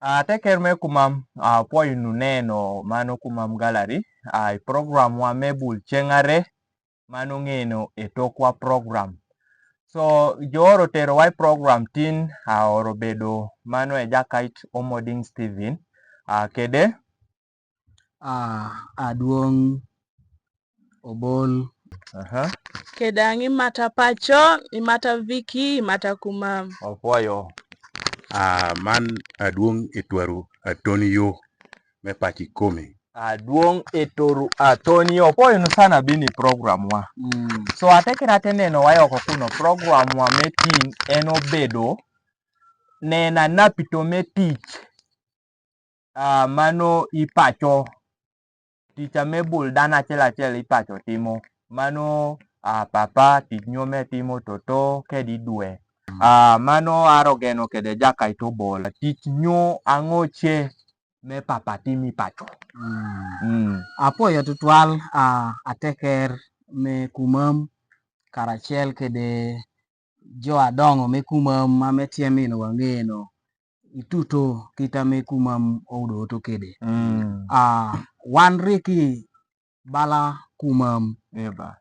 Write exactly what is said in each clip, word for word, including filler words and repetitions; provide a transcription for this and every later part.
A, teker me kumam, a, pwøyi nu neno mano kumam galari, a, i program wa me bul cengare, mano ngeno e tokwa program. So, jo oro tero wa i program tin, a, oro bedo mano e Jakait Omoding Stephen, a, kede, a, Aduong' Obol. Aha. Kede ang' i mata paco, i mata Vicky, i mata kumam. Opwoyo. A, man Aduong' Etwaru Atonio me paci komi. Aduong' Etwaru Atonio. Opwoyo nu sana bini program wa. Mm. So, ateker ateneno wa yoko kuno program wa me tin en obedo nena napito me tich, a, mano i paco. Tich ame bul dano acel acel i paco timo. Mano, a, papa, tich nyo me timo toto kedi dwe. A, mano aro geno kede Jakait Obol. Tich nyo ang'o ce me papa timo i paco. Mm. Mm. Apwoyo tutwal, a, ateker me kumam, karacel kede jo adongo me kumam ma me tye mino wang'eno. Ituto kita me kumam oudo oto kede. Mm. A, wan riki bala kumam. Eba.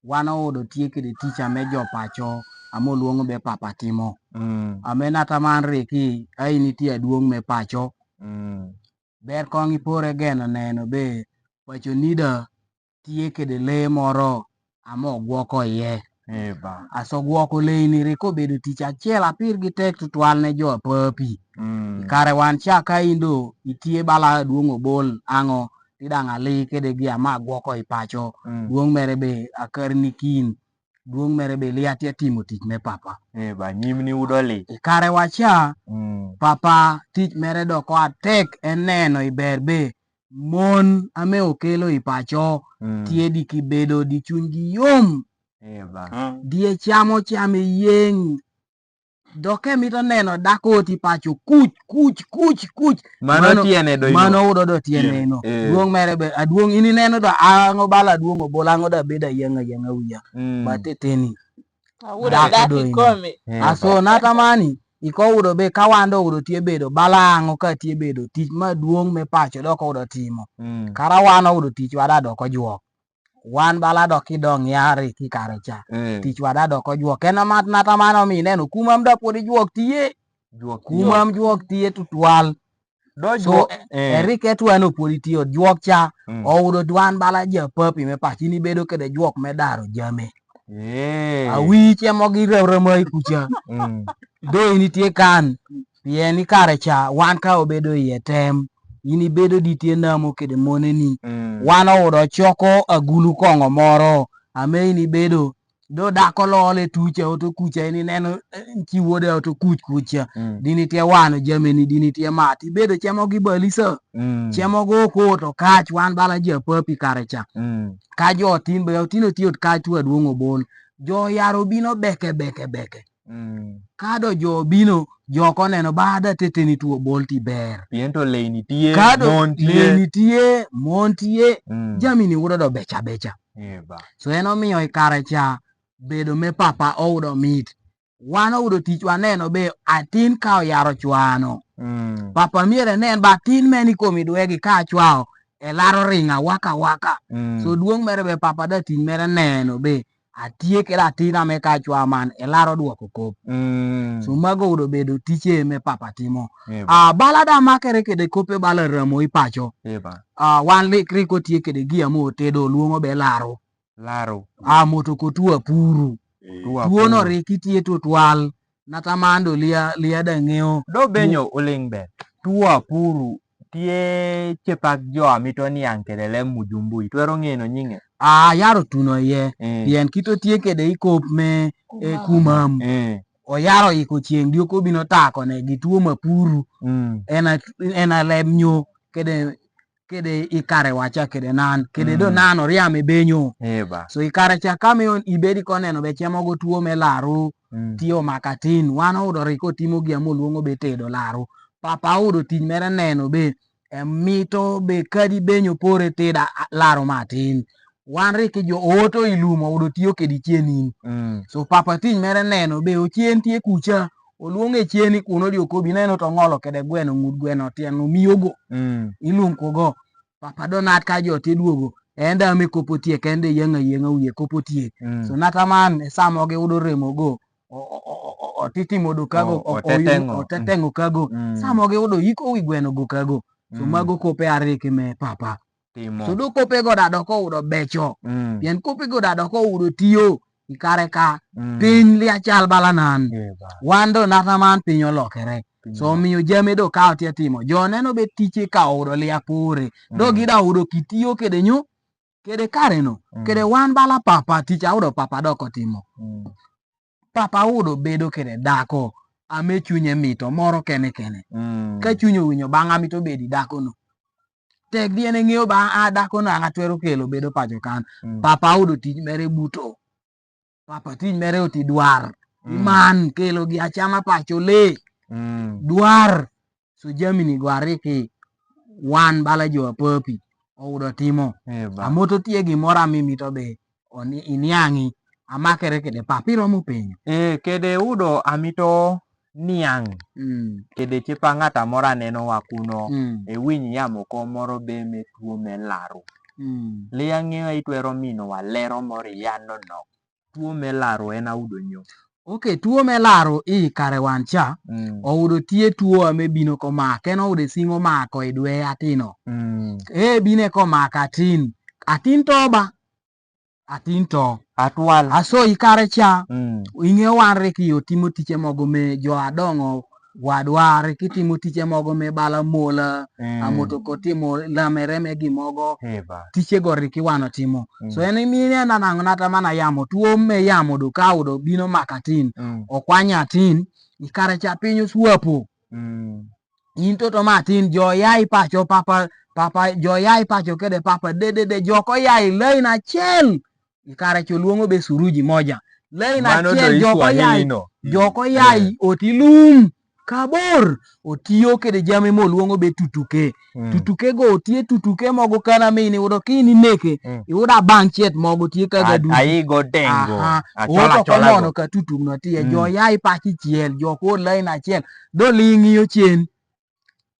Wan oudo tye kede tich ame jo paco, ame olwongo be papa timo. Mm. Ame nata man riki, a in itye aduong' me paco. Mm. Ber kong ipore geno neno be paco nida tye kede lee moro ame ogwoko iye. Eba. Aso gwoko lee ni riko bedo tich acel apir gi tek tutwal ne jo apapi. Mm. I kare wan ca ka in do itye bala Aduong' Obol ang'o, ti dang' ali kede gi ama gwoko i paco. Mm. Duong' mere be akar ni kin. Duong' mere be li atye timo tich me papa. Eba, nyim ni udo li. I kare wa ca, mm, papa tich mere doko atek en neno i ber be mon ame okelo i paco, mm, tye di kibedo di cunygi yom. Eba. Di e camo cam e yeng. Dok ke mito neno dako ti paco kuc, kuc, kuc, kuc. Mano tiene do ino. Mano udo do tiene ino. Eh. Duong' mere be, aduong' in ineno do ang'o bala Aduong' Obol ang'o da beda yeng' ayeng' awiya. Mm. Ba teteni. Awudo daki kome. Eh, aso nata mani, iko udo be ka wan do udo tye bedo, bala ang'o ka tye bedo, tich maduong' me paco dok udo timo. Mm. Kara wan udo tich wada dok ojwok. Wan bala dok kidong yari ki kare ca. Mm. Tich wada dok ojwok. En amat nata mani omi neno, kumam da pwod ijwok tiye. Jwok tiye. Kumam jwok tiye tutwal. Do so, jwok, eh, eri ke twan opwod itiyo jwok ca, mm, oudo dwan bala ja papi me paco, in ibedo kede jwok me daro jami. Eh. Awi ce mo gi rem rem ai kuca. Mm. Do in itye kan, pien i kare ca, wan ka obedo iye tem, in ibedo di tye namo kede moneni. Mm. Wan oudo coko agulu kong'o moro, ame in ibedo do dako lole tuca oto kuca, in ineno, eh, ci wode oto kuc kuca. Mm. Dini tye wano jamini, dini tye mat. Ibedo cemo gi balisa. Mm. Cemo go ko to kac wan bala ja papi kare ca. Mm. Ka jo tin be, tin oti ot kac tu Aduong' Obol. Jo yaro bino beke, beke, beke. Mm. Ka do jo bino, jo ko neno ba da teteni tu Obol ti ber. Pien to leni tye, ka do mon tye. Leni tye, mon tye, mm, jamini udo do beca beca. Eba. So en omiyo i kare ca, bedo me papa oudo mit. Wan oudo tich waneno be atin ka oyaro cwano. Mm. Papa myero enen ba atin meni komi dwegi ka acwao, elaro ringa waka waka. Mm. So duong' mere be papa da ting' mere neno be atye kede atin ame ka acwao man, elaro dwoko kop. Mm. So mago oudo bedo tice me papa timo. Eba. A, bala da makere kede kope bala ramo i paco. Eba. A, wan likri ko tye kede gia mo tedo luongo be laro. Laro. A, moto ko tuo apuru. Eh. Tuo apuru. Tuono rik itye tutwal. Nata man do lia, lia da ng'eyo. Do benyo uling' be. Tuo apuru tye cepak jo amito niang' kede lem Mujumbu. Itwero ng'eno nyinge? A, yaro tuno iye. Eh. Pien kito tye kede i kop me, eh, kumam. Eh. Oyaro iko cieng' dio ko bino tako ne gi tuo mapuru. Mm. En a, en a lem nyo kede kede i kare wa ca kede nan, kede do, mm, nan oriam e benyo. Eba. So i kare ca ka miyo ibedi ko neno be cemo go tuo me laru, mm, tiyo makatin, wan oudo riko timo gi amo luongo be tedo laru. Papa oudo tich mere neno be, e mito be kadi benyo pore teda, a, laru matin. Wan riki jo oto i lum oudo tiyo kedi cenin. Mm. So papa tich mere neno be ocen tye kuca, Oluong e cen ni kuno di oko bi neno to ngolo kede gweno, ngut gweno tien omiyogo. Mm. Ilum kogo. Papa do nat ka jo te duogo. En da me kopo tie kende yeng ayeng wiye kopo tie. Mm. So nata man, e samo gi udo remo go. O, o, o, o, o, titimo do kago, o, o, o, oteteng'o. Oteteng'o kago. Mm. Samo gi udo iko wi gweno go kago. So mm, mago kope ariki me papa. Timo. So do kope go da doko udo becho. Mm. Pien kope go da doko udo tiyo. I kare ka. Mm. Piny lia chal bala nan. Eba. Wan do nata man piny olokere. Piny so olokere. Miyo jami do ka otie timo. Jo neno be tiche ka udo lia pore. Do mm, gida udo kitiyo kede nyo. Kede kare no. Mm. Kede wan bala papa ticha udo papa doko timo. Mm. Papa udo bedo kede dako. Ame chunye mito moro kene kene. Mm. Ka chunye owinyo bang' amito bedi dako no. Tek di en ng'iyo ba a dako no anga twero kelo bedo pacho kan. Mm. Papa udo tich mere buto. Papa tich mere oti dwar. Mm. Iman kelo gi achama pacho le. Mm. Dwar. So jami ni gwari ki wan bala jo apapi. Oudo timo. Eba. Amoto tie gimoro amimi to be. Oni iniang'i. Amakere kede papa iromo penyo. Eh, kede udo amito niang'. Mm. Kede tipa ng'ata moro aneno wa kuno. Mm. E winy yamo ko moro be me tuo me laru. Mm. Lia ng'eyo itwero mino wa lero moro yano no. Tuo me laru en audo nyo. Ok, tuo me laru i kare wan cha. Mm. Oudo tie tuo ame bino ko mak. En oudo singo mako i dwe atino. Mm. E bine ko mak atin. Atin toba. Atin to. Atwal. Aso i kare cha. Mm. Ing'e wan re ki otimo tiche mogo me jo adongo. Wadwar kitimo tiche mogo me bala mola. Mm. Amoto ko timo lamere me gi mogo. Eba. Tiche go riki wano timo. Mm. So en mi ne na nango nata mana yamo. Tuo me yamo do ka udo bino makatin. Mm. Okwanya atin. I kare cha piny oswapo. Mm. In toto matin jo yai pacho papa, papa jo yai pacho kede papa de de de jo ko yai lain achiel. I kare cho luongo be suruji moja. Lain achiel jo ko yai. Mano do Kiswahili no. Jo ko yai oti lum. Kabor. Otiyo kede jami mo luongo be tutuke. Mm. Tutuke go otiye tutuke mogo kana me ini udo kini meke. Mm. Iuda bang' chiet mogo tiye ka gadu. Ai go dengo. Aha. Achola, oto achola komono go. Ka tutuk no tiye. Mm. Jo yai pachi chiel. Jo ko lain achiel. Do ling'iyo chien.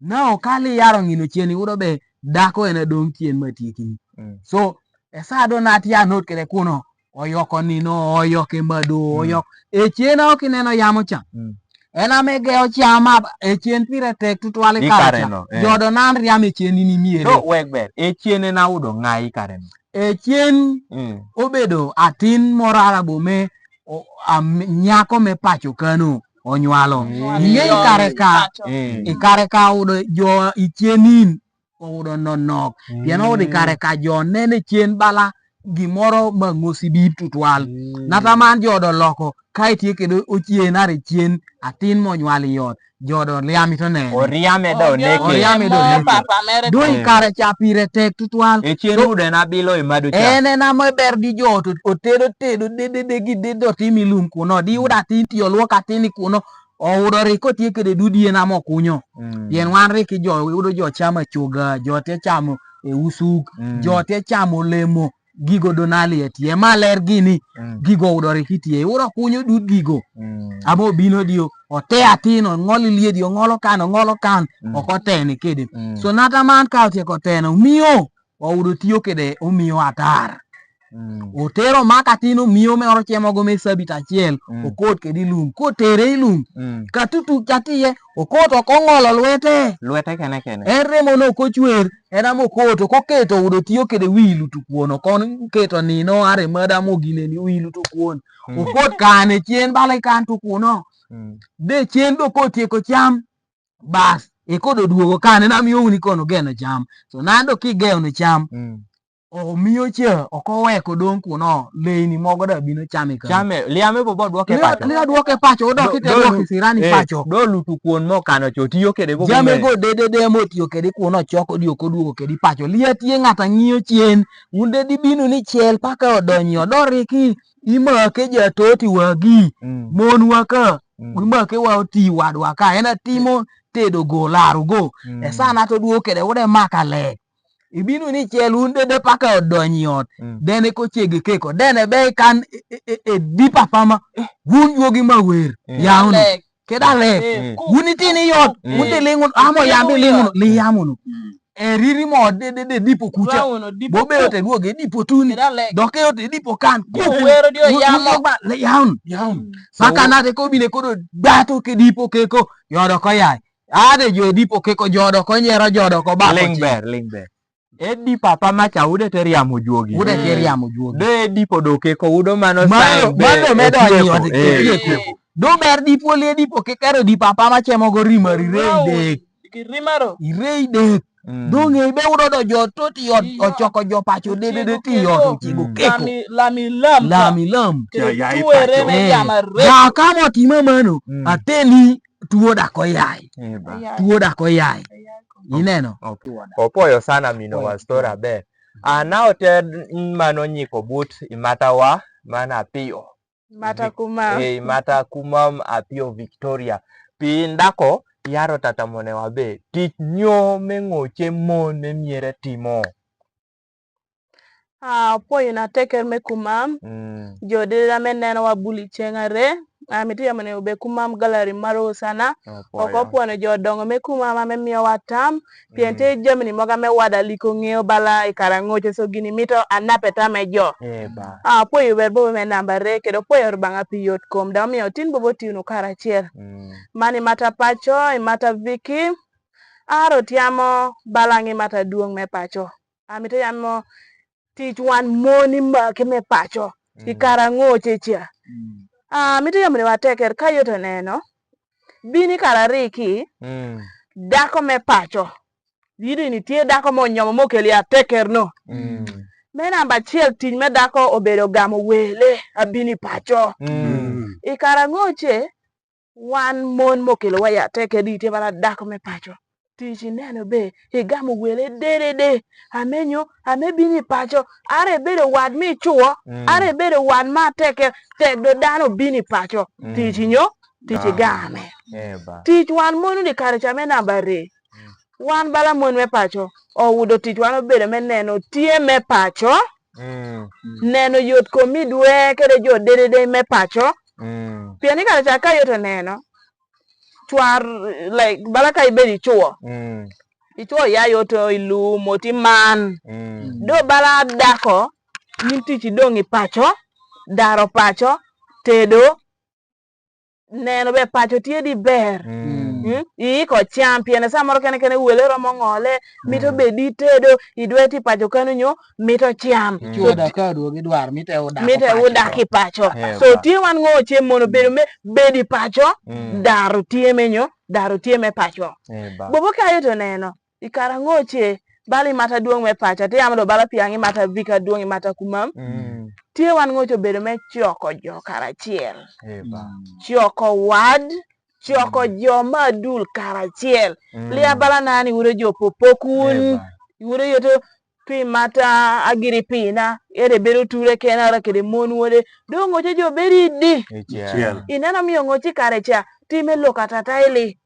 Na okali yaro ng'ino chien iudo be dako en adong' chien ma tieki. Mm. So, e sa do na tia not kede kuno, oyoko nino, oyoke mado, mm, oyok. E chien ok ineno yamo cha. Mm. En ame geyo chama, e chien pire tek tutwale kare cha. Jodo nan riam e chien ni miere. Do wek ber, e chien en audo ng'ai kare no. E chien, mm, obedo atin moro arabo me, o, am, nyako me pacho kano. Onywalo. Mm. Ing'e i kare ka, mm, i kare ka udo jo i chien in, udo nonok. Pien udo i kare ka jo nene chien bala gimoro ma ng'osi bib tutwal. Mm. Nata man jo do loko, ka itie kede ochien are chien, atin monywal i ot. Jo do liami to nene. Oriame do neke. Oriame do neke. Do i kare cha pire tek tutwal. E chien udo en abilo i mado cha. En en amo ber di jo to, otedo tedo, de, de, de, gi de do timi lum kuno. Di udo atin ti oluok atin i kuno. Oudo ri ko tie kede dudi en amo kunyo. Mm. Pien wan ri ki jo, udo jo chamo achuga, jo te chamo e usuk, mm, jo te chamo olemo, gigo do nali e tie, ma ler gini, mm, gigo udo ri ki tie, udo kunyo dud gigo. Mm. Amo bino dio, ote atin, ong'ol liedi, ong'olo kan, ong'olo kan, mm, ok oteni kede. Mm. So nata man ka otieko teno, miyo, oudo tiyo kede omiyo atar. Mm. Otero maka tin omiyo me oro chemo go me sabit achiel, mm, okot kede i lum. Kotere i lum. Mm. Ka tutuk cha tiye, okot ok ong'olo lwete. Lwete kene kene. En remo no ok ochwer, en amo okot, ok oketo udo tiyo kede wi lutu kuon, ok oketo nino are mada mo gine ni wi lutu kuon. Mm. Okot kane chien bala i kan tu kuno. Mm. De chien do kotieko cham. Bas, e kodo duogo kane na miyo uni kono geno cham. So nando ki geno cham. Mm. Omiyo che, ok oweko dong' kuno, leyni mogo da bino chame ka. Chame, liame bo bo duoke pacho. Lia duoke pacho, odok ite duoke sirani pacho. Do lutu kuon mo kano cho, tiyo kede bo. Jame go de de de mo tiyo kede kuno choko dio koduogo kede pacho. Lia tie ng'ata ng'iyo chien, un de di bino ni chiel paka odonyo, dori ki, imake ja toti wagi, mm, mon waka, mm, imake wa oti wadwa ka, en atimo tedo go, laro go. Mm. E sana to duogo kede ude maka le. Ibino ni chiel un dede paka odonyo i ot. Mm. Dene ko chege keko. Dene be kan e, e, e, e di papa ma. Eh. Gun juogi ma wer. Eh. Yaw ni. Lek. Keda lek. Eh, mm, ku- wun itini yot. Mm. Wun te leng wun, amo yambe leng wun, leng yambe wun. Mm. E riri mo de, de, de dipo kuca. Wa wun dipo. Bo be ku- ote duoge dipo tuni. Keda lek. Dok e ote dipo kan. Ku- wero dio wun, wun yamo. Yog ba, leng yam. Yam. Mm. Ba so- kana te ko bine ko do dato ke dipo ke ko. Yodo ko yai. Ade jo dipo ke ko jodo ko nyero jodo ko ba ko leng ber, leng ber. E dipo apa ma ca ude te riamo juogi. Ude te riamo juogi. De dipo do ke ko udo mano. Mano, sa be, mano medo e tieko. Nyo de ke, eh, tieko. Do ber dipo le dipo ke kero dipo apa ma cemo go rima ri rei de. Ki rimaro. I rei de. Mm. Do nge be udo do jo to ti yot, i yot. Ochoko jo paco de de de ti yot, o cigo keko. Lami, lami lam. Lami lam. Ke ya, ya, i tuere paco. Ne, eh, jama re. Ja kamo timo mano. Mm. Ateni tuo da ko yai. Eh, ba. Yai. Tuo da ko yai. Yai ko. Ineno. Ok. Opuoyo sana mino wa story be. Ana ote mano nyiko but i mata wa, mana piyo. Mata Vic-, kumam. Eh, mata kumam Apio Victoria. Pi ndako, yaro tata mone wa be. Tich nyo me ngoche mon me miere timo. Ah, apuoyo na teker me kumam. Mm. Jo dede da me neno wa buli cengare. Ah, miti yamone ube kumam galari maro sana. Apuoyo. Ok opuoyo ne jo dongo me kumam ame miyo wa tam. Pien te jamni moga me wada liko ng'eyo bala i kara ngoche so gini mito anape tame jo. Eh, ba. Ah, apuoyo wer bobo me namba re, kendo apuoyo Rubanga pi yot kom, da omiyo tin bobo tinu karachiel. Mm. Mani mata paco, i mata Viki, aro tiamo balang' i mata duong' me paco. Amito yamo tich wan mon i maki me paco. I kara ngoche cha. Mm. Ah, mito yamo ni wa teker ka yot oneno. Bini kara riki, mm, dako me paco. Yidi ni tye dako mo nyomo mo keli ateker no. Mm. Me namba achiel, tich me dako obedo gamo wele, abini paco. Mm. I kara ngoche, wan mon mo kelo wa ya teker di tye bala dako me paco. Tich ineno be, igamo wele dedede. Ame nyo, ame bini paco. Are bedo wad mi cuo, mm, are bedo wad ma teker, tek do dano bini paco. Mm. Tich inyo, tich igame. Eh, ba. Tich wan mon di kare ca me namba are. Mm. Wan bala mon me paco, owudo tich wan obedo me neno tye me paco. Mm. Neno yot kom mi dwe kede jo dedede me paco. Mm. Pien ni kare ca ka yot oneno, cwar, like, bala ka ibedo icuo. Mm. Icuo ya yot i lum, oti man. Mm. Do bala dako, in tich idong' i paco, daro paco, tedo, neno be paco tye di ber. Mm. Mm? Iiko cam, pien samoro kene kene wele romo ngole, mito, mm, bed itedo, idwe ti paco kano nyo, mito cam. Mm. So, icuo da ka duogi dwar, mite udak, mite paco. Udak i paco. Eh, so, ba. Tye wan ngoche mono bedo me, bed i paco, mm, daro tye me nyo, daro tye me paco. Eh, ba. Bobo ka aye to neno, i kara ngoche, bala i mata duong' me paco, atye yamo do bala piang' i mata Vika duong' i mata kumam. Mm. Tye wan ngoche obedo me coko jo karacel. Eh, ba. Mm. Coko wad, coko, mm, jo ma adul karacel. Mm. Lia bala nani wuro jo popok wun. Eh, ba. Wuro yoto pi mata Agiripina, ere bedo ture kena ra kede mon wode. Do ngoche jo bedo idi. Iciel. Ineno miyo ngoche kare ca, time lok atata ili.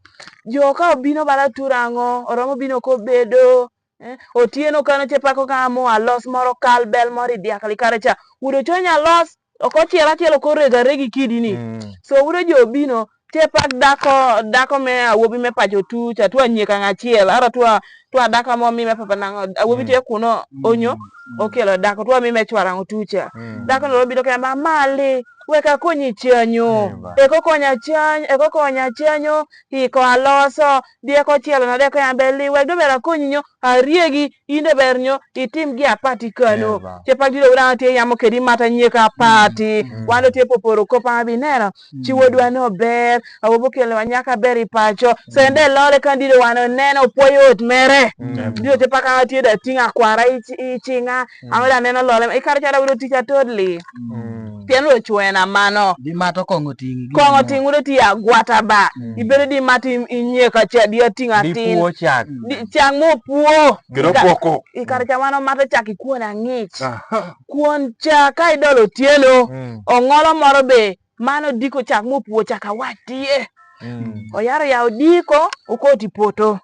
Jo ka obino bala tur ang'o, oromo bino kobedo, eh, otieno kano ce pako ka mo alos moro kal bel moro i diakal i kare ca. Wudo conya los, ok ochiel achiel, ok orego aregi kidi ni. Mm. So wudo jo obino, ce pak dako, dako me awobi me paco tuca, twa nyeka ng'achiel, ara twa, twa dako mo mi me papa nang'o, awobi, mm, tye kuno, mm, onyo, mm, okelo dako, twa mi me cwar ang'o tuca. Mm. Dako no biro kema, "Mali, wek akonyi chanyo." Eh, ba. Eko konya chany, eko konya chanyo, iko aloso, dieko chielo na deko yambe li, wek do ber akonyi nyo, ariegi, in do ber nyo, itim gi apati kano. Eh, ba. Ce pak dido wura tye yamo kedi mata nyeka apati. Mm. Mm. Wan do tye poporo kopa ma bineno. Mm. Ci wodwa no ber, awobo kelo wa nyaka ber i paco. Mm. Sende lore kan dido wan oneno puoyo ot mere. Mm. Dido ce pak an atye da ting' akwara i ci-, i cing'a. Mm. An wada neno lole, i kare ca da wuro tic atodli. Mm. Pien wuro cwena mano. Di mato kong'o ting'. Kong'o ting' wuro ti agwata ba. Mm. Ibedo di mato i, i nyeka ca di ating' atin. Di puo cak. Di, cak mo puo. Gero poko. I kare ca mano mato cak i kuon ang'ich. Aha. Kuon ca ka idolo otieno. Mm. Ong'olo moro be, mano diko cak mo puo cak awac tye. Mm. Oyaro ya odiko, okoti poto.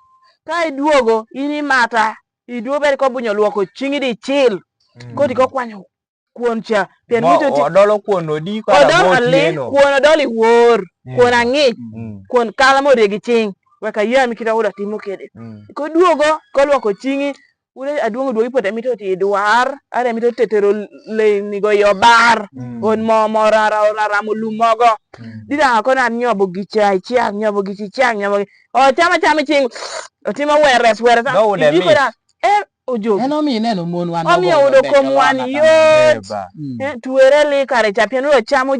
Ka iduogo, in imata. Iduogo bed ko bunyo luoko cing'i di cil. Mm. Koti ko kwanyo kwon ca. Pien mo mito ti odolo kwon odi kara odolo mo ali tieno. Kwon odolo i wor. Mm. Kwon ang'ich. Mm. Kwon kala mo rie gi cing. Wek ayami kite awudo atimo kede. Mm. Koduogo, kolwoko cingi, wude aduong' oduogi pote mito ti dwar, are mito tetero leni go yo bar. Mm. On mo mo rara rara mo lum mogo. Mm. Dida ko na nyobo gi chai, chiak nyobo gi chi, chiak nyobo gi. O chama chama cing. Otimo weres weres. No, wude ijiko mit. Da. E, ojo. En omiyo ineno mon wan omiyo ogo yudo becho kom wan lona kama. Yot. Eba. Mm. E, tuere li kare cha pien wudo chamo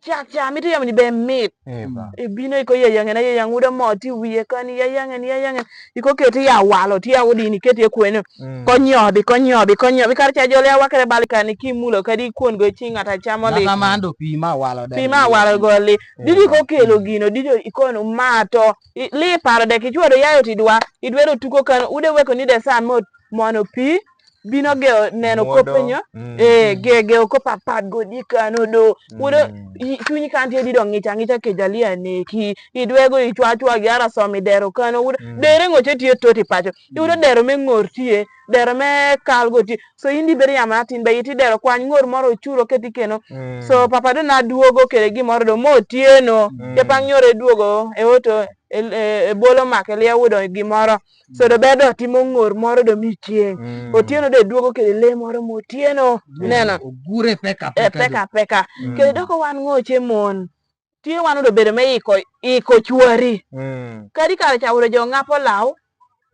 chak cha miti yom ni be mit. Eba. Mm. Ibino iko yeyang'en, yeyang' wudo mo ti wiye kani, yeyang'en, yeyang'en. Iko keti ya walo, ti ya wudi ni keti ya kweno. Mm. Konyobi, konyobi, konyobi. Kar cha jole awakere bal kani kimulo kadi kwon go chi ng'ata chamo li. Ng'ata mando pi ma walo de. Pi ma walo go li. Didi ko kelo gino, didi ikono mato. I, li paro de kichwado yayo ti dwa. Idwero tuko kano, ude weko ni de san mo mono pi. Bino geo neno ko penyo. Mm. Eh, ge, geo ko papat go di kano do. Ude, mm, i, chunyi kan tie di do ng'icha, ng'icha ke jali aneki. Idwego ichwa chwa gi ara somi dero kano. Ude, mm, dere ng'o che tie toti pacho. Ude, mm, dero me ng'or tie. Dero me kal go ti. So in di beri yama tin be iti dero kwany ng'or moro churo keti keno. Mm. So papa do na duogo kere gimoro do mo tieno. Mm. Ke pang nyore duogo e oto e, e, e bolo make lia wudo gimoro. So do bedo timo ng'or moro do mi chieng'. Mm. Otieno de duogo kere le moro mo tieno. Mm. Neno. Ogure peka e peka. Peka do. Peka. Mm. Kere doko wan ng'oche mon. Tie wan udo bedo me iko, iko chwari. Mm. Kadi kare cha udo jo ng'apo law,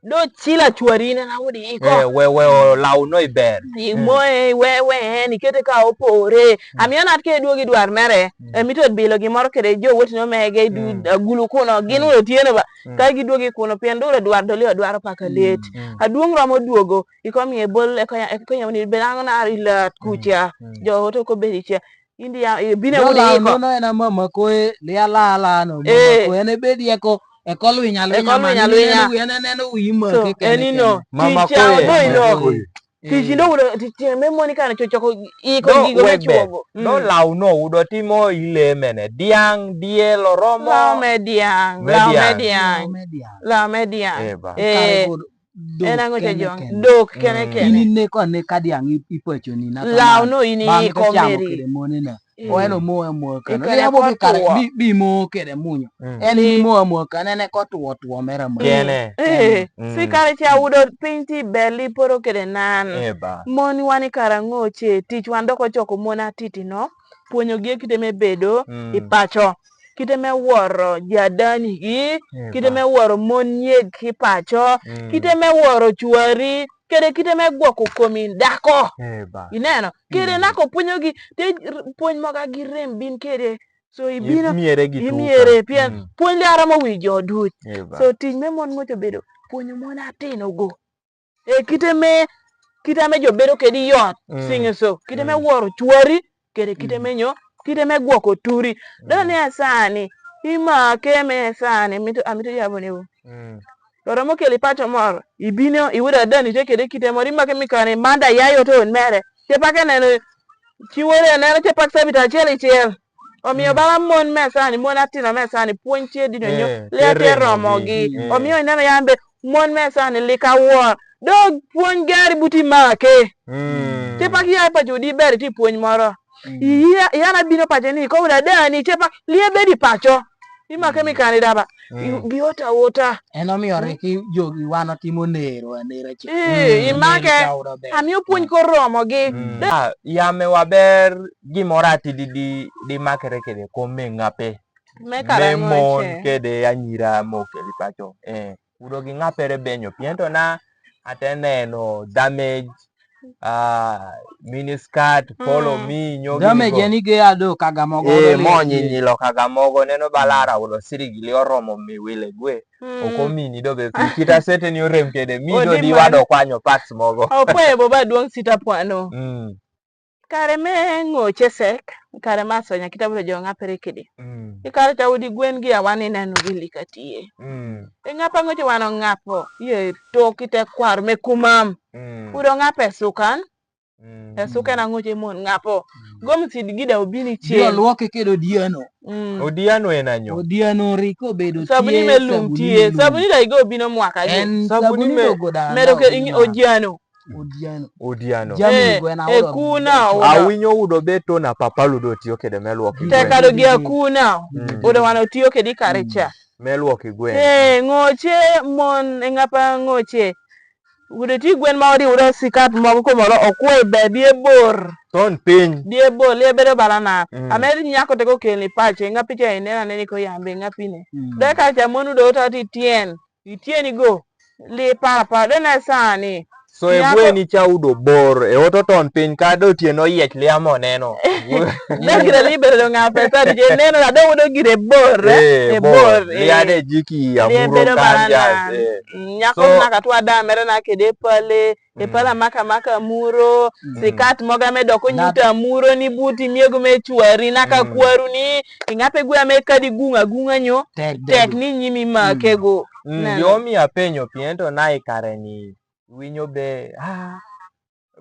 do chila chwari ne na udi iko. Eh, we, we, o law no iber. I mo, eh, we, we, eh, nikete ka opore. Mm. Amiyo nat ke duogi dwar mere. Mm. E mito bilo gimoro kede jo wetino mege du, mm, agulu kuno, gin, mm, udo tieno ba. Mm. Ka giduogi kuno pien do udo dwar doli odwaro paka let. Mm. Aduong' romo duogo, iko mi e bol, eko ya, eko ya ni belango na rilat kucha. Mm. Jo oto ko bedi cha. Indi ya, e, bine wudi iko. Nono en a mama ko e, lia la la no, mama ko en e bedi eko, eko lwinya lwinya. Eko lwinya lwinya. En e neno wi ma ke kene. So, en ino. Mama ko e. Tich ya, no ino. Tich ino udo, tich ya, me moni kane chochoko iko gigo me chuogo. No law no, udo timo ile mene. Diang', diel, oromo. Law me diang', law me diang'. Law me diang'. Law me diang'. Eba. Eh. Kare go Dok en ang'o cha kene jong? Kene. Dok kene kene. In ine ko ane ka diang' i, i pacho ni na. Law no in i komeri. Bang' ka chamo kede mone na. Eh. O en omo amoa kano. Ikene ko tuo. Bi, bi mo kede munyo. Mm. En ni mo amoa kano, en ko tuo tuo mera mo. Kene. Eh, mm, si kare cha udo piny ti beli poro kede nan. Eh, ba. Mon wan i kara ng'oche, tich wan doko choko mon atiti no. Puonyo gi e kite me bedo, mm, i pacho. Kite me woro jadani gi, eh, kite me woro mon nyeg ki pacho, mm, kite me woro chwari, kede kite me gwoko komi dako. Eh, ba. Ineno? Kede, mm, nako puonyo gi, te r-, puonj moga gi rem bin kede. So ibino, imiere gi tuka. Imiere pien. Mm. Puonj le aromo wi jo duc. Eh, ba. So tich me mon ng'ocho bedo, puonyo mon atino go. E kite me, kite me jo bedo kedi yot, mm, sing'e so. Kite me, mm, woro chwari, kede kite, mm, me nyo, kite me gwoko turi. Mm. Dong ni asani, imake me asani, mito, amito yabo ni wu. Mm. Oromo keli pacho moro, ibino, iwuda dani te kede kite moro, imake mi kane, manda yayo to mere. Te pake neno, chiwore neno, te pak sabit achiel achiel. Omiyo, mm, bala mon me sani, mon atino me sani, puonj tye dino nyo, eh, lia tye romogi. Eh. Omiyo ineno yambe, mon me sani lika wor. Dog puonj gari buti make. Mm. Tye pak ya pacho di ber ti puonj moro. Mm. Iya, yana bino pacho ni, ko uda dani, tye pak, lie bedi pacho. Imake mi kani daba. Mm. I, bi ota ota. En omiyo riki jogi wan otimo nero, anera che. Eh, mm, imake. Nero cha udo ber. Amiyo puonj koromogi. Mm. Ah, yame waber gimoro ati di, di, di makere kede kom me ng'ape. Me kara ng'oche. Me mon kede anyira mo keli pacho. Eh, udo gi ng'apere benyo. Pien to na ate neno damage, ah, mini skirt, follow me, nyogi damage go. Ni ge ado kaga mogo. Eh, mo nyinyi lo kaga mogo, neno balara udo sirigi li oromo mi wile gwe. Mm. Oko mini do be pi. Kita sete ni orem kede. Mi do di wado kwanyo parts mogo. Opo e bo ba duong' sita pwano. Mm. Kare me ng'oche sek, kare ma sonya kita bro jo ng'apere kidi. Mm. I kare ta udi gwen gi awan ineno gi lika tie. Mm. E ng'apa ng'oche wano ng'apo, ye to kite kwar me kumam. Mm. Udo ng'ape sukan. Mm. E sukan ang'oche mon ng'apo. Mm. Gom sid gida obini chien. Dio luoke kedo diano. Mm. Odiano en anyo. Odiano riko bedo tie. Sabuni me lum tie. Sabuni da igo bino mwaka gi. En sabuni me do goda. Medo ke ojano. Odiano. Odiano. Jamni, eh, gweno, eh, awudo. Kuna, awudo. Awinyo udo be to na papa ludo tiyo kede me lwok i gwen. Teka do gia kuna. Mm. Udo wano tiyo kede kare cha. Me lwok i gwen. Eh, ng'oche mon, e ng'apa ng'oche. Udo ti gwen ma odi udo sikat mogo kumoro okwe be bie bor. Ton piny. Bie bor, lie bedo bala na. Mm. Ame nyako te ko keli pache, ng'api cha inena neni ko yambe, ng'api ne. Mm. De kare cha mon udo uta ti tien. Itien igo. Li para para, de na sani. So e gweni cha udo bor, e oto ton piny ka do tien oyiech lia mo neno. De gire li bedo ng'a pesa, di je neno na do udo gire bor, eh? Eh, e bor, bor, eh. Lia de jiki ya muro bedo kanja, bana, eh. Nyako so na katwa da mere na kede pale, e pala maka maka muro, mm, sikat moga me doko nyuta muro ni buti miego me chwari na ka kwaru ni, i ng'ape gwe ame kadi gunga gunga nyo, tek, tek ni nyimi ma kego. Mm, neno. Yo mi apenyo pien to na i kare ni, winyo be, ah,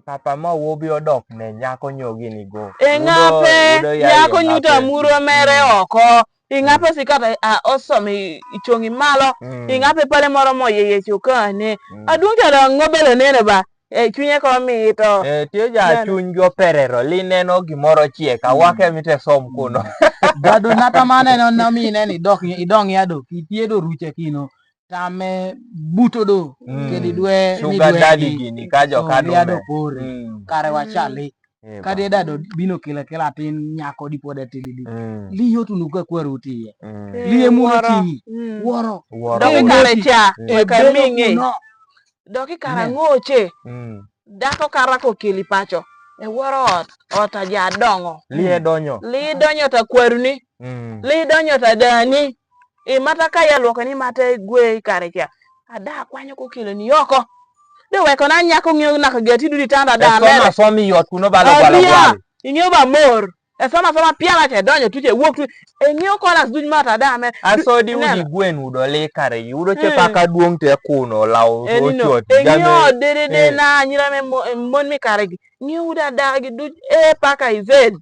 papa ma wobi odok ne nyako nyogi ni go. E ng'ape, udo, udo ya nyako nyuta muro mere oko. I ng'ape sikat a, a osom i, i chongi malo. Mm. I ng'ape pale moro mo yeye chukane. Mm. Aduong' cha dong' ng'obelo neno ba. E chunye ko mito. E, tie ja chuny jo perero, li neno gimoro chiek, awake mite som kuno. Gado nata mane no, no mi neni, dok, idong' ya do, kitie do ruche kino. Tame buto do, mm, kedi dwe, sugar daddy gini, ka jo ka dume. Lia do pore, mm, kare wachali. Eh, kadi ba. Dado bino kila kila tin nyako di pode tidi di. Mm. Li yotu nuka kwaru tiye. Mm. Eh, li e muro woro. Tini. Mm. Woro. Woro. Doki kare cha, mm, e kare ming'e. Doki kara ng'oche. Mm. Dako kara ko kili pacho. E woro ot, ot aja dongo. Li e donyo. Li donyo ta kwaru ni. Mm. Li donyo ta dani. I mata ka ya lwoko ni mata gwe i kare cha. Ada kwanyo ko kilo ni oko. De weko na nyako ng'iyo naka geti dudi tanda da mere. Esoma somi yot kuno balo gwala gwal. Ing'iyo ba mor. Esoma soma piala che donyo tuche wuok tu. Ing'iyo kolas duny mata da mere. Aso di udi gwen udo le kare gi. Udo che paka duong' te kuno law so chot. Ing'iyo dede de na nyira me mon mi kare gi. Ng'iyo uda da gi duch e paka ized.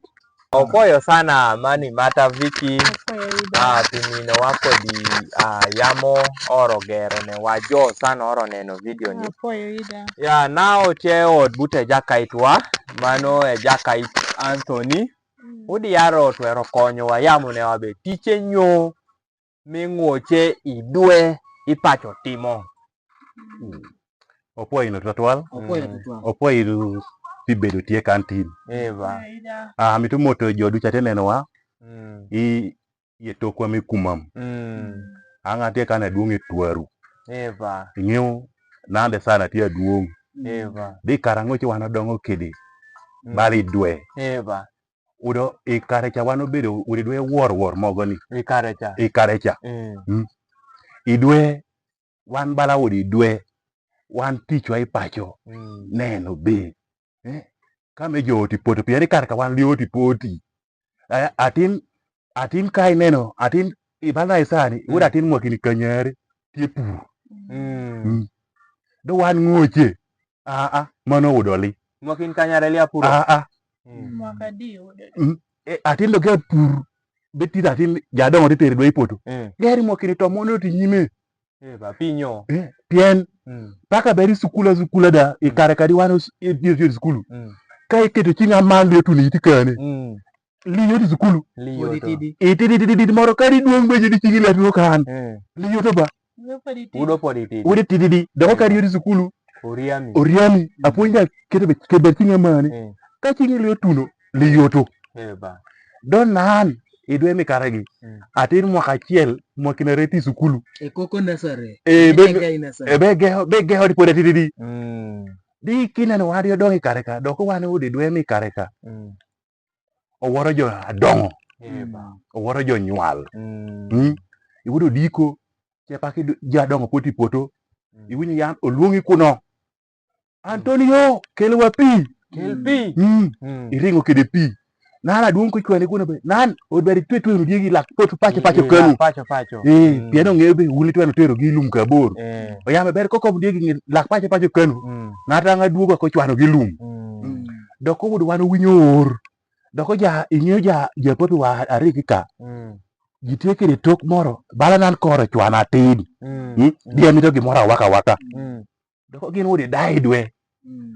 Opwoyo sana mani mata Vicky. Opwoyo ida. Ah, pi mino wa kodi, ah, yamo oro gero ne wa jo sana oro neno video ni. Opwoyo ida. Ya, na oche od bute jakait wa, mano e jakait Anthony. Mm. Udi yaro twero konyo wa yamo ne wa be tiche nyo mi ng'oche i dwe i pacho timo. Mm. Opwoyo ino twatwal. Opwoyo ino twatwal. Opwoyo ino pi bedo tye kan tin. Eva. Ah, mito moto jo duca te neno wa. Mm. I ye tokwa mi kumam. Mm. Anga tye kan aduong' e twaru. Eva. Ing'eyo nande sana tye aduong'. Eva. Di kara ng'o ci wan odongo kede. Mm. Bali dwe. Eva. Udo i kare cha wan obedo udi dwe wor wor mogo ni. I kare cha. I kare cha. Mm. Mm. I dwe, wan bala udi dwe, wan tichwa i pacho. Mm. Neno be. Eh? Ka me jo oti poto, pien i kare ka wan li oti poti. Eh, atin, atin ka ineno, atin i bala i sani, mm, udo atin mwakini kanyari, tye pur. Mm. Mm. Do wan ng'oche. Ah, ah, mano udo li. Mwakin kanyare li apuro. Ah, ah. Mm. Mwaka di udo li. Mm. E, atin do ge pur. Beti atin jadongo ti teri dwe i poto. Mm. Geri mwakin to mono ti nyime. Eh, ba pinyo. Eh, pien. Mm. Paka beri sukula sukula da, i kare kadi wano s-, e, e, e, sukulu. Mm. Ka iketo chinga man le tuni iti kane. Mm. Li yot i sukulu. Li yot. Iti di, iti di, iti di, moro kadi duong' beje di chingi le tuo kan. Eh. Li yot ba. Udo podi tidi. Udo podi tidi. Udo tidi di. Doko kari yodi sukulu. Oriami. Oriami. Mm. Apuonja kete be, kete be tinga mani. Mm. Ka tinga liyo tuno, liyo to. Eh, ba. Don nan, idwe mi karagi. Mm. Atin mwaka achiel, mwakina reti sukulu. E koko nasare. E, be, e be geho, be geho di podi tidi di. Mm. Di kina ni wadi odong i kareka, doko wani udi dwe mi kareka. Mm. Oworo jo adongo. Eh, ba. Oworo jo nywal. Mm. Mm. Iwudo diko, che paki du-, jo adongo poti poto. Mm. Iwinyo yan, oluongi kuno. Antonio, kel wa pi. Kel pi. Mm. Mm. Iringo kede pi. Nan aduong' ko chwani kuno be. Nan, odwari twe twe rudi gi lak pacho pacho, mm, pacho kanu. Pacho pacho. Eh, mm, piano ng'eyo be, wuni tweno tero gi lum kabor. Eh. Oyame ber koko mudi gi lak pacho pacho kanu. Mm. Natanga duogo ko chwano gi lum. Mm. Mm. Doko wudo wano winyo or. Doko ja, ing'eyo ja, ja papi wa ariki ka. Mm. Ji tye kede tok moro, bala nan koro cwana tin. Mm. Mm? Mm. Di amito gimoro awaka awaka. Mm. Doko gin wodi dai dwe.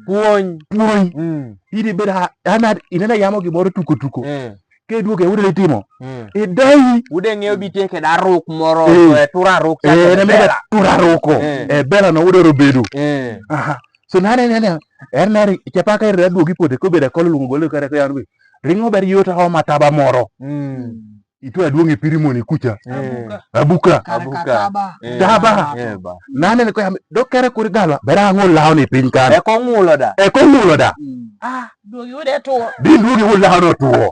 Puonj. Puonj. Mm. Idi beda, ana, inena yamo gimoro tuko tuko. Eh. Ke duogo e ude litimo. Mm. E dai. Ude ng'eyo bitie ke daruk moro, eh, to e tura ruk. Eh, cha na bela. Tura ruko. Eh. E bela no ude robedo. Eh. Aha. So nane, nane, er nari, chapa ka er duogi pote ko beda kol lungo gole kare ko yan bi. Ringo ber yota ho mataba moro. Mm. Itu aduong' e pirimoni kucha. Eh. Abuka. Abuka. Kare ka taba. Eh. Taba. Eh, ba. Nane ne ko yam, dok kere kuri galwa, bera ng'o lawo ni piny kan. E ko ng'ulo da. E ko ng'ulo da. Mm. Ah, duogi ude tuo. Di duogi ude lawo no tuo.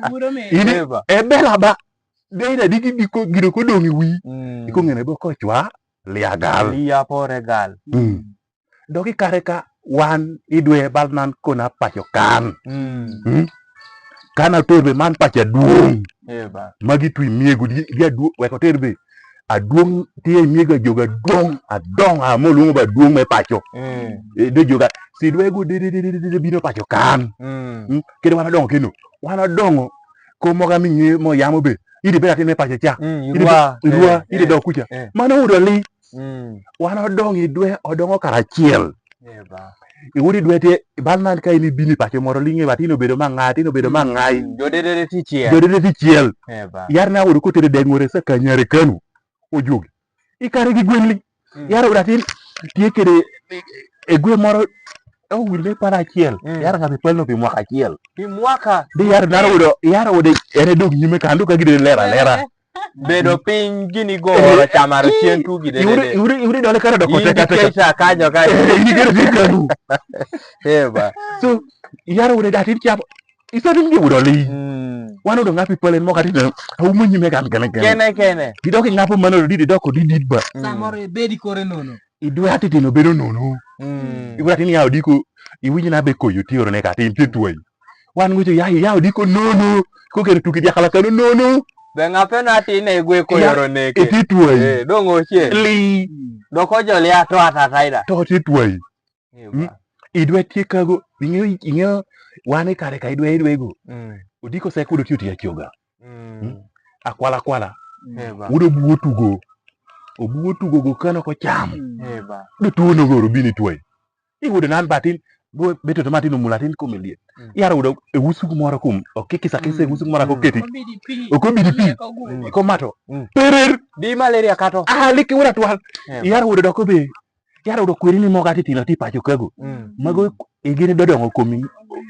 Guro me. Ini, eh, ba. E bela ba. De ina digi diko, gino ko dongi wi. Mm. Iko ng'ene bo ko chwa, lia gal. Lia pore gal. Mm. Dok i kare ka wan idwe bal nan kona pacho kan. Mm. Mm. Kan ater be man pacho aduong'. Eh, ba. Magi twi miego di, di aduong', weko ter be. Aduong', tie miego ajoga aduong', aduong', amo luongo ba aduong' me pacho. Mm. Eh, do joga, si dwe go de, de, de, bino pacho kan. Mm. Mm. Kede wan odongo keno. Wan odongo, ko moga mi ng'e mo yamo be. Idi beda tin me pacho cha. Mm, idi irwa. Be, irwa, eh, idi, eh, dok kucha. Eh. Mano udo li. Mm. Wan odong i dwe, odongo karachiel. Eh, ba. I udi dwe tie, bal nan ka in ibini pacho moro linge ba tin obedo ma ng'a, tin obedo ma ng'ai. Mm, jodede ti chiel. Jodede ti chiel. Eh, ba. Yar na udu kutere dengore sa kanyare kanu. Ojugi. I kare gi gwen li. Mm. Yar udu atin, tie kede, e gwe moro, o wile para chiel. Mm. Yar ka pi pelno pi mwaka chiel. Pi mwaka. Di yar na udu, yar udu, ene dog nyime kandu ka gide lera, lera. Eh, eh. Bedo piny gini go, eh, chamaro chien tu gi dede. Iwuri, iwuri, iwuri dole kare doko teka teka. Indi kesa kanyo kanyo. Eh, indi kare teka nu. Eh, ba. So, yaro wure dati chap. Iso din gi wuro li. Mm. Wano do ngapi palen mo kati na. Au munyi me kan kene kene. Kene kene. Di doki ngapo mano di, di doko di di ba. Mm. Samoro bedi kore nono. Idwe ati tino bedo nono. Mm. Iwura tini yawo diko, iwinyi na be koyo ti oro ne ka tin ti tuoi. Wan ngucho ya, yawo diko nono. Ko kere tuki dia kala kano nono. Be ngape na ti ne gwe koyo oro ne ke. Iti tuoi. Eh, dongo che. Li. Mm. Doko jo li ato atataida. To ti tuoi. Eh, mm. Ba. Idwe tie kago, inge, inge, wane kare ka idwe, idwe go. Mm. Odiko se kudo tiyo tiya choga. Mm. Mm. Akwala kwala. Mm. Eh, ba. Udo buo tugo. Obuo tugo go kano ko cham. Mm. Eh, ba. Do tuo no goro bini tuoi. I udo nan batin, go beto to matin omulatin kumiliet. Mm. Yar udo e usuk moro kum. Oke kisa kisa e usuk moro ko keti. Okobidi pi. Okobidi pi. Ko mato. Mm. Perer. Di malaria kato. Ah, liki ura twal. Eh, ba. Yar udo doko be. Yar udo kwini ni moga ti tino ti pacho kago. Mm. Mago igini dodongo komi.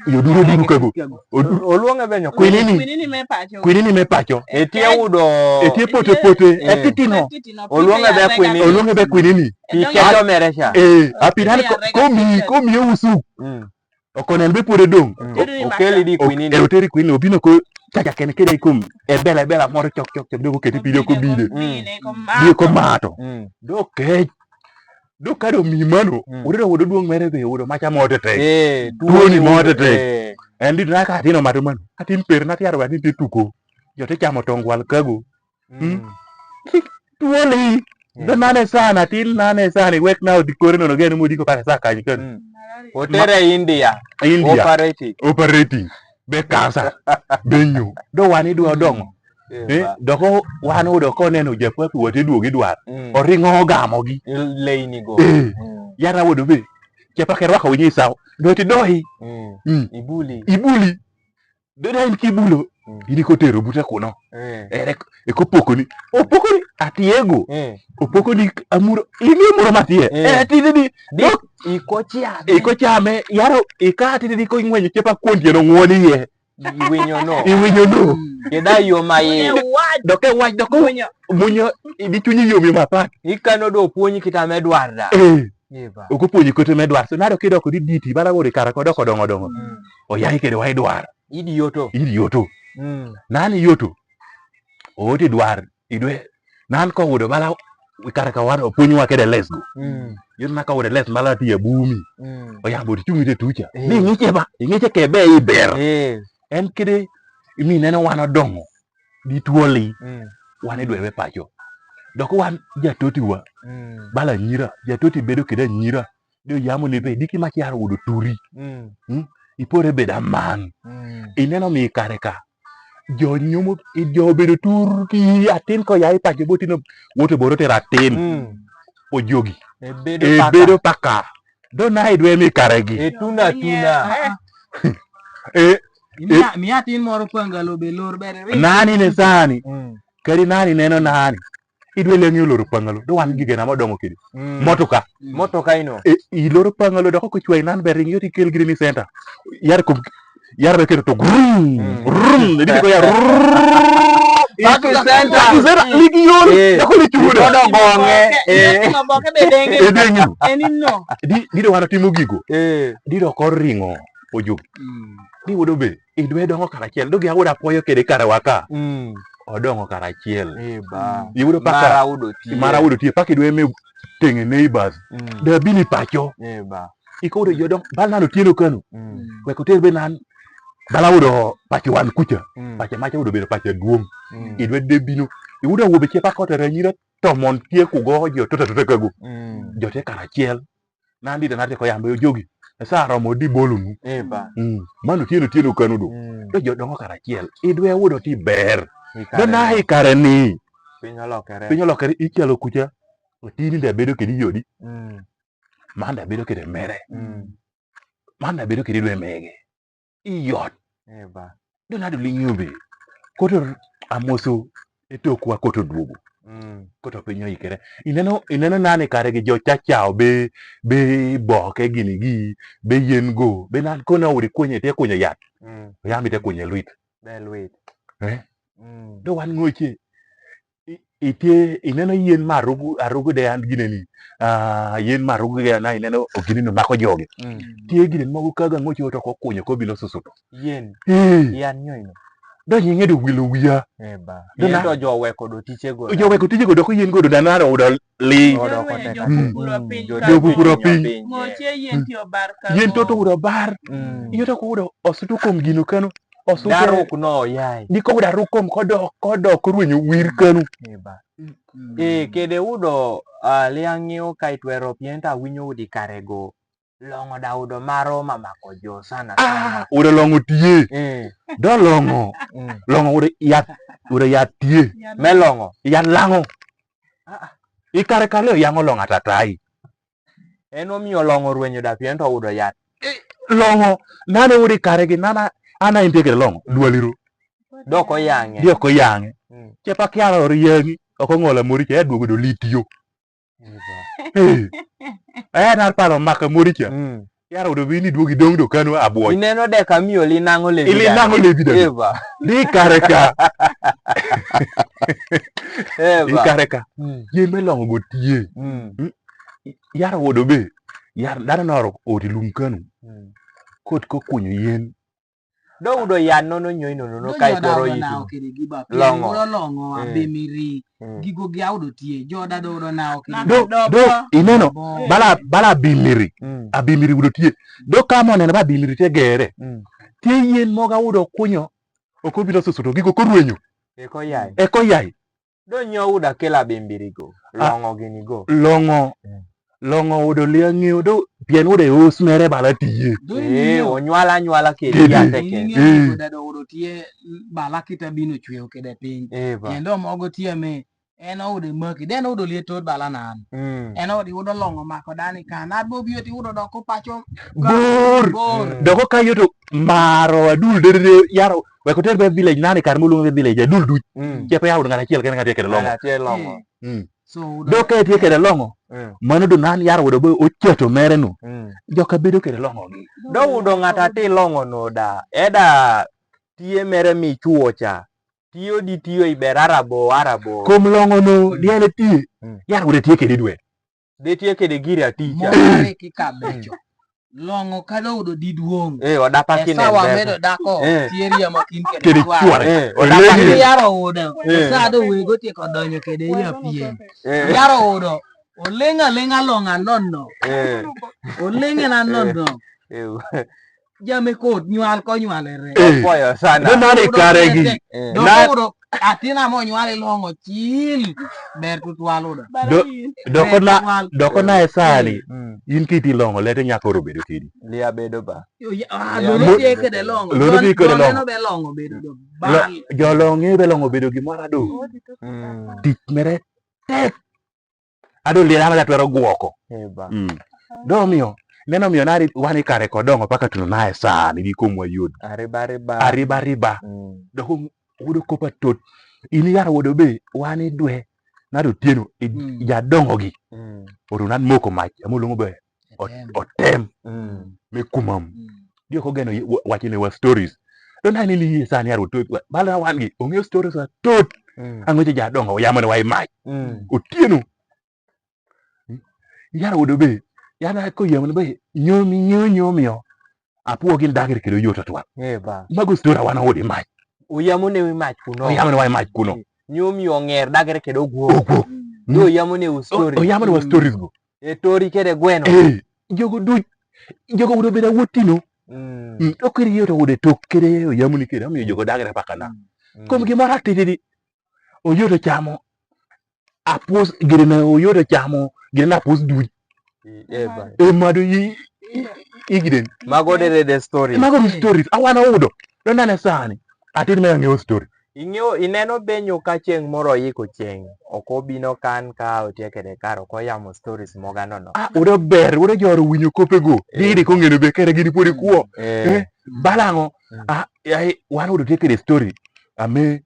Yo duro duro kago. Oluonge be nyo kwini ni. Kwini ni me pacho. Kwini ni me pacho. Etie udo. Etie pote pote. Eh. Etitino. Oluonge be kwini ni. Oluonge be kwini ni. Pi keto mere cha. Eh, apinan ko, komi, komi e usu. Mm. Okonen be pore dong. Mm. O-, okeli di kwini ni. E oteri kwini ni, obino ko chacha kene kede kum. E bela, e bela moro chok, chok, chok, dogo keti pi doko bide. Mm. Bide ko mato. Mm. Doke. Dok ka do mi mano, mm, udo, udo duong' mere be, udo macha mote te. Eh, tuoni mote te. Eh. En dit na ka tino mato mano. Atin per na tiaro atin ti tuko. Jo te chamo tong wal kago. Mm. Mm. Tuoni. Eh. Do nane sana, tin nane sana, wek na odi kore nono gene modi ko pare sa kanyo keno. Mm. Otere India. India. Operating. Operating. Be kansa. Be nyo. Do wani dwa dongo. Eh, eh, ba. Doko wan udo ko neno japuath wate duogi dwar. Mm. Oringo ogamogi. Leini go. Eh. Mm. Yara udo be. Chapa kerwa ko nyi saw. Do ti dohi. Mm. Mm. Ibuli. Ibuli. Do da in kibulo. Mm. Ini ko tero buta kuno. Eh. Ere, e ko pokoni. O pokoni. Atiego. Eh. O pokoni amuro. Ini amuro matie. Eh. Eh, ti di. Di. Dok. Iko chame. Iko chame. Yaro, ika ti di ko ingwenyo chepa kuondi no ngwoni ye. Iwinyo no. Iwinyo no. Mm. Keda yo ma ye. Doke wach, doke munyo. Munyo, idi chunyi yo mi mapat. Ikano do puonyi kita me dwar da. Eh. Eba. Oko puonyi kote me dwar. So nado kido ko di diti, bala wori kara ko doko dongo dongo. Mm. Oya ikede wa idwar. Idi yoto. Idi yoto. Mm. Nani yoto? Oti dwar. Idwe. Nan ko wudo bala kare ka wan opuonyi wa kede les go. Mm. Yun na ka wudo les bala ti ya bumi. Mm. Oya bodi chungi te tucha. Eh. Ni ngiche ba, ngiche ke be iber. Eh. En kede imi neno wan odongo. Di tuoli. Mm. Wan idwe be pacho. Dok wan jatoti wa. Mm. Bala nyira, jatoti bedo kede nyira. Dio yamo ni be, diki ma kiaro wudo turi. Mm. Mm? Ipore beda man. Mm. Ineno mi kare ka. Jo nyumo, i jo bedo tur ki atin ko ya ipacho botino, woto boro tera atin. Mm. Ojogi. Ebedo paka. Ebedo paka. Do na idwe mi karegi. E tuna tuna. Eh, miya, miya tin moro pangalo be lor bere. Nani ne sani. Mm. Kadi nani neno nani. Idwe le ng'iyo lor pangalo. Do wan gige na modongo kidi. Mm. Motoka. Mm. Motoka ino. E, i lor pangalo do ko chwa inan be ring yo ti kel giri ni center. Yar ko, yar be keto to grum, mm, grum. Di ko yar. Back to center. Back to center. Ligi yo. Eh. Do ko ni chuda. Ko do gonge. Eh. Ngombo ke be denge. E denge. Eni no. Di, di do wan timo gigo. Eh. Di do ko ringo. Ojuk. Mm. Di wudo be. Idwe dongo karachiel. Dogi awudo apoyo kede kare waka. Mm. Odongo karachiel. Eh, ba. Iwudo paka. Mara wudo tie. Mara wudo tie. Paka idwe mi tenge neighbors. Mm. Da bini pacho. Eh, ba. Iko wudo jodong. Bal nano tieno kanu. Mm. Wek oter be nan. Bala wudo pacho wan kucha. Mm. Pacho macha wudo bedo pacho duong'. Mm. Idwe de bino. Iwudo wubi che paka otere nyira to mon tie kugo jo tota tota kago. Mm. Jo te karachiel. Nandi da nati ko yambe ojogi. Esa romo di bolunu. Eh, ba. Mm. Mano tieno tieno kanu do. Mm. Do jodongo karachiel. Idwe wudo ti ber. Do na i kare ni. Piny olokere. Piny olokere ichalo kucha. Otini da bedo kedi yodi. Mm. Manda bedo kede mere. Mm. Manda bedo kede dwe mege. Iyot. Eh, ba. Do nadi ling'yo be. Koto amoso etokwa koto duogo. Mm. Koto piny oikere. Ineno, ineno nani kare gi jo chachao be, be boke gini gi, be yien go, be nan kona udi kunye te kunye yat. Mm. Yami te kunye lwit. Be lwit. Eh? Mm. Do wan ng'oche. I-, itie, ineno yien ma arugu, arugu de an gine ni. Ah, yien ma arugu de an ineno ogini no mako joge. Mm. Tie gine mogo kaga ng'oche oto ko kunyo ko bilo susuto. Yien. Eh. Yan nyoino. Do yinge do wilo wiya. Eh, ba. Do yien na to jo weko do tiche go. Jo weko tiche go do ko yien go do danaro do li. Odo ko teka. Mm. Jo pupuro piny. Ng'oche yien ti obar kago. Yien to to udo bar. Mm. Iyo to ko udo osutu kom gino kano. Osutu. Daruk no yai. Di ko udo ruk kom kodok, kodok ko rwenyo wir kano. Eh, ba. Mm. Eh, kede udo, ah, liang'io ka itwero pien ta winyo udi karego. Long'o da udo maro mamako jo sana sana. Ah, udo long'o tie. Eh. Do long'o. Mm. Long'o udo yat, udo yat tie. Me long'o. Yat lang'o. Ah, ah. I kare kale oyang'o long'o atatai. En omiyo long'o rwenyo da pien to udo yat. Eh, long'o, nane udi kare gi nana, ana intie kede long'o, dwaliro. Dok oyang'e. Dok oyang'e. Mm. Che pa kiara or yang'i, ok ong'ola moricha, ya duogo do litiyo. Eh. Eh, nar paro maka moricha. Mm. Yara udo bini duogi dong do kano abuoch. Ineno de kamiyo li nang'o lebi. Ili nang'o lebi da. Eh, ba. Di kare ka. Eh, ba. Di kare ka. Mm. Yien me long'o go tie. Mm. Mm. Yara udo be. Yar dano noro oti lum kano. Mm. Kot ko kunyo yien. Do udo yan nono nyoi nono no kai toro yitu. Long'o. Udo long'o, mm, abemiri. Mm. Gigo gi audo tie. Joda do udo nawo kidi. Do, do, ineno. Bala, bala abimiri. Mm. Abimiri udo tie. Do kama oneno ba abimiri te gere. Mm. Tie yien moga udo kunyo. Ok obiro susuto gigo korwenyo. Eko yai. Eko yai. Do nyo udo kela abimiri go. Ah. Long'o gini go. Long'o. Mm. Long'o udo liang'io do pien udo e us mere bala tie. Eh, onyuala anyuala kedi. Kedi. Yate kedi. Eh. Udo do udo tie bala kita bino chweo kede piny. Eh, ba. Pien do mogo tie me en udo maki, den udo lie tot bala nan. Mm. En udo udo long'o mako dani kan. Ad bo biyo ti udo doko pacho. Bor. Bor. Mm. Doko kayo to maro adul de de yaro. Wek oter be village nani kar mulung be village adul duc. Mm. Che pe yaro ng'at achiel kene ng'at achiel kede long'o. Ng'at achiel long'o. Mm. So, do ke tie kede long'o. Mm. Mano do nan yar wudo be ocheto mere no. Mm. Joka bedo kede long'o gi. Do udo ng'at ati long'o no da. Eda tie mere mi chuo cha. Tiyo di tiyo iber arabo, arabo. Kom long'o no, mm, diane tie. Mm. Yar wudo tie kede dwe. De tie kede giri ati cha. Mokare ki kabecho. Long'o kalo udo diduong'. Eh, odapa kine. Esawa medo dako, eh, tie riemo kin kede chware. Eh, odapa kine. Yaro udo. Eh. Sa do wego tie kodonyo kede ya pien. Eh. Yaro udo. Oleng' aleng'a long'o anono. Eh. Oleng' en anono. Eh. Jame kot nywal ko nywal ere. Eh. Opoyo sana. Nani karegi. Eh. Doko udo Atina mo nywali long'o chil. Ber tutwal udo. Do, doko na, doko na esani. Mm. In kiti long'o, lete nyako oro bedo kidi. Lia bedo ba. Yo, ya, ah, lia lono bedo. Tie kede long'o. Lono tie kede long'o. Lono be long'o bedo do. Lo, bal. Jo long'o be long'o bedo gimoro ado. Mm. Tich mere tek. Ado liel an adwa twero gwoko. Eh, ba. Mm. Domiyo, Neno miyo nari wan i kare kodongo paka tuno nae sani gi kom wayod. Ariba ariba. Ariba ariba. Mm. Dok wudo kopa tot. Ini yar wudo be wan i dwe. Nado tieno i- Mm. ija dongo gi. Mm. Oru nan moko mac. Amo lungo be. Ot- Otem. Otem. Mm. Me kumam. Mm. Dio ko geno ye- wa- wachine wa stories. Don nani ni ye sani yar wudo. Bala na wan gi. Onge stories a tot. Mm. Ango je ja dongo. Yamane wa i mac. Mm. Otieno. Yar wudo be, yana ko yamane be, nyomi nyo nyomi yo. Apuo gin dagere kedo yot otwal. Eh ba. Mago story wan wudo i mac. Oyamone wi mac kuno. Oyamone wa i mac kuno. Nyomi yo nger dagere kedo guo. Oguo. Yo oyamone wi story. Oyamone wa stories go. E tori kede gweno. Eh, jogo duc. Jogo wudo beda wotino. Mm. Mm, to kiri yot wudo tok kede oyamone kede, amiyo jogo dagere pakana. Mm. Kom gimoro atitidi. Oyot ochamo. Apus gire na oyot ochamo. Gire na apus duc. I- eh, ba. E mado i- i- i giden. Mago de de de story. Mago de stories. Awan wudo. Don nane sani. Atiri me ng'eyo story. Ing'eyo ineno be nyo ka chieng' moro iko chieng'. Ok obino kan ka otie kede kar ok oyamo stories moga nono. Ah, wudo ber, wudo joro winyo kopego. Eh. Didi kong'eno be kere gini podi kuo. Eh. Eh, balango. Mm. Ah, ai, wan wudo tie kede story. Ame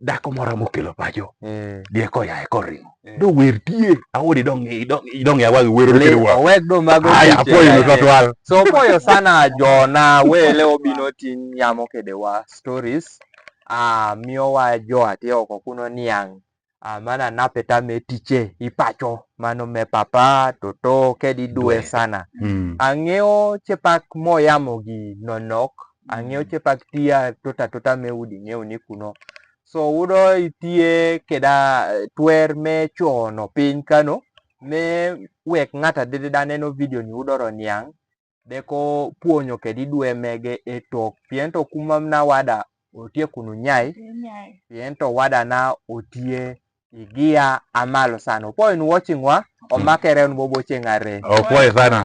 dako moro mokelo pacho. Eh. Die ko ya e koringo. Eh. Do wer tie, awodi dong i dong i dong ya wa wer le kede wa. Owek do mago. Aya, apoyo no totwal. So poyo sana jona wele obino tin yamo kede wa stories. Ah, miyo wa jo ati oko kuno niang'. Ah, mana napeta me tiche ipacho mano me papa toto kedi dwe sana. Mm. Ang'eyo chepak moyamo gi nonok. Ang'eyo chepak tia tota tota me udi ng'eyo ni kuno. So wudo itie keda eh, twer me chono piny kano me wek ng'ata dede da neno video ni wudo ro niang'. Deko puonyo kedi dwe mege e tok. Pien to kuma mna wada otie kunu nyai. Otie nyai. Pien to wada na otie igia amalo sana. Opo in watching wa, omakere un bobo chengare. Opo sana.